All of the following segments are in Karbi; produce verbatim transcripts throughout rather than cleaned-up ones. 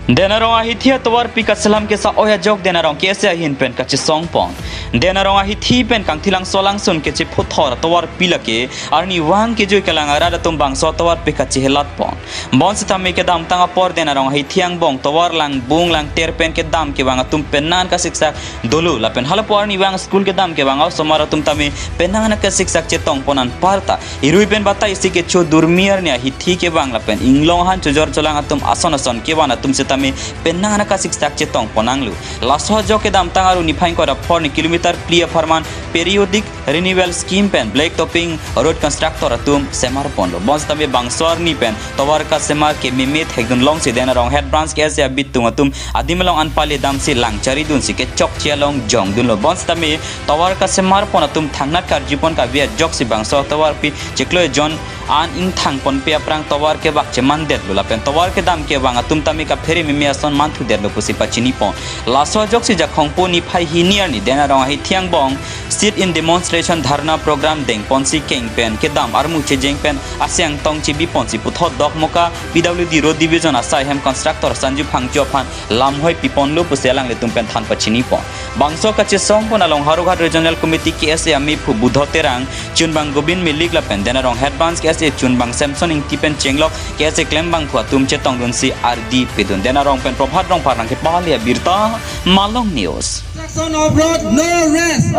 Denarong ahithi atovarpi kachelam kesa-oi ajok Denarong K S A ahin pen kachesong pon. Denarong ahithi pen Kangthilangso alangsun kachephothor atovarpi lake arni vang kejui kelang arat atum bangso atovarpi kachehelat pon. Bonsitame kedamtang apor Denarong ahithi angbong tovar langbung langter pen kedam kevang atum penang kasiksak dolo lapen halapu arnivang school kedam kevang osomar atum tame penang kasiksak chetong pon anparta irui pen batai isi kecho durmi arni ahithi kevang lapen inglong han chojor cholang atum ason ason kevan atum sitame penang kasiksak chetong pon nanglo. Laso ajok kedamtang Aru niphai ingkoi ra phongo arni kilometer phli apharman periodic renewal scheme pen black topping road constructor atum semar ponlo. Bonsitame bangso arni pen tovar kasemar kememe thekdun longsi Denarong Head Branch K S A abitung atum adim along anpale damsi lang charidunsi kechokche along jongdunlo. Bonsitame tovar kasemar pon atum thangnat karju pon kave ajoksi bangso atovarpi chiklo ejon an ingthang ponpe aphrang tovar kevak chemandetlo lapen tovar kedam kevang atum tame kaphere meme ason manthudetlo pusi pachini pon. Laso ajoksi Jakhong po niphai hini arni Denarong ahithi angbong sit-in demonstration dharna program dengponsi keng pen kedam armu chejeng pen asiang tong chebi ponsi puthot Dokmoka P W D Road Division asai hem contractor Sanju Phangcho aphan lamhoi piponlo pusi alanglitum pen than pachini pon. Bangso kachesong pon along Howraghat Regional Committee K S A amephu Budho Terang, chunbang Gobind Milik lapen Denarong Head Branch K S A chunbang Samson Ingti pen chenglok K S A klembangphu atum chetongdunsi ardi pedun. Denarong pen Prabhat Rongphar nangkepale abirta, Malong News. Construction of road, no rest.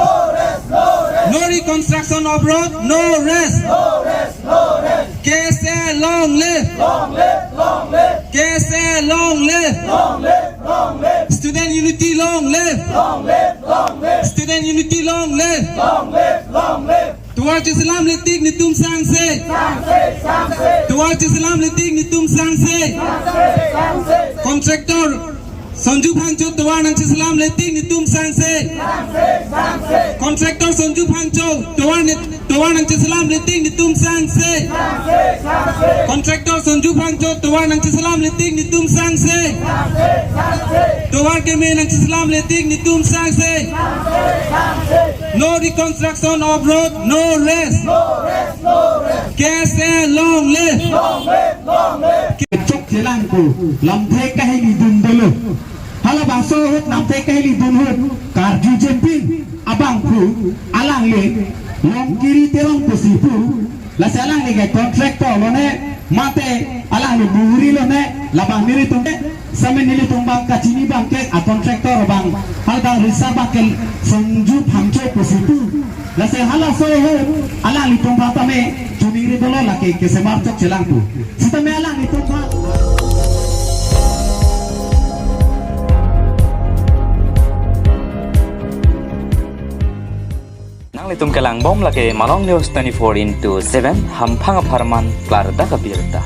No reconstruction of road, no rest. K S A long live. K S A long live. Student unity long live. Student unity long live. Tovar cheselam letik netum sangse. Tovar cheselam letik netum sangse. Contractor Sanju Phangcho tovar nangcheselam letik netum sangse. Contractor Sanju Phangcho tovar ne, tovar nangcheselam letik netum sangse. Contractor Sanju Phangcho tovar nangcheselam letik netum sangse. Tovar keme nangcheselam letik netum sangse. No reconstruction of road, no rest. K S A long live. Chokchelang pu lamthe kahiklidun dolo. Halabangso ahut lamthe kahiklidun ahut karju jempin abangphu alangli Longkiri Terang pusi pu, lasi alangli ke contractor lone mate alangli muri lone labang nelitum ke, same nelitum abang kachini abang ke a contractor abang halabang risar abang ke Sanju Phangcho pusi pu. Lasi halaso ahut alanglitum aphan tame chuningri dolo lake kesemar chokchelang pu. Sitame alanglitum aphan. Nanglitum kelangbom lake Malong News twenty-four into seven, hamphang apharman klardak abirta.